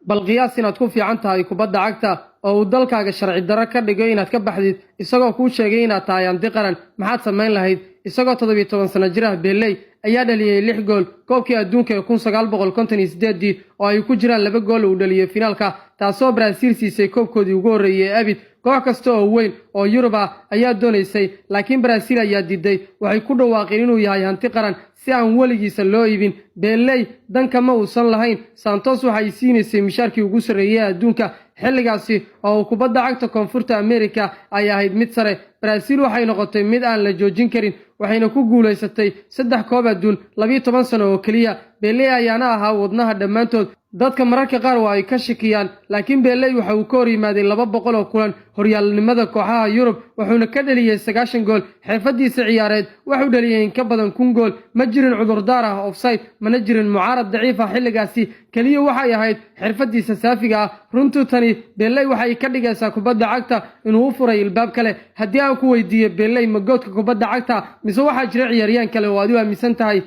Bal qiyaas inaad ku fiican tahay kubadda cagta oo uu dalkaaga sharci darro ka dhigo inaad ka baxdid, isagoo kuu sheegay inaad tahay hanti qaran. Maxaad samayn lahayd? Isagoo 17 sano jir ah, Pelé ayaa dhaliyey lix gool koobkii adduunka ee 1958-dii, oo ay ku jiraan laba gool uu dhaliyey finaalka, taasoo Baraaziil siisay koobkoodii ugu horreeyey ee abid. Koox kasta oo weyn oo Yurub ah ayaa doonaysay, laakiin Baraaziil ayaa diiday. Waxay ku dhawaaqeen inuu yahay hanti qaran si aan weligiisa loo iibin. Pelé danka ma uusan lahayn. Santos waxay siinaysay mishaarkii ugu sarreeyey adduunka xilligaasi oo uu kubadda cagta Koonfurta Amerika ay ahayd mid sare. Baraaziil waxay noqotay mid aan la joojin karin, waxayna ku guulaysatay saddex koob adduun 12 sano oo keliya. Pelé ayaana ahaa wadnaha dhammaantood. Dadka mararka qaar waa ay ka shikiyaan, laakiin Pelé waxa uu ka hor yimaaday 200 oo kulan horyaalnimada kooxaha Yurub, wuxuuna ka dhaliyey 90 gool. Xirfadiisa ciyaareed wuxuu dhaliyey in ka badan 1000 gool. Ma jirin cudurdaar ah offside, mana jirin mucaarad daciif ah xilligaasi. Keliya waxay ahayd xirfadiisa saafiga ah. Runtuu tani Pelé waxay ka dhigaysaa kubadda cagta inuu u furay ilbaab kale. Haddii aan ku weydiiyo, Pelé ma GOAT-ka kubadda cagta mise waxaa jira ciyaaryaan kale oo aad u aaminsan tahay?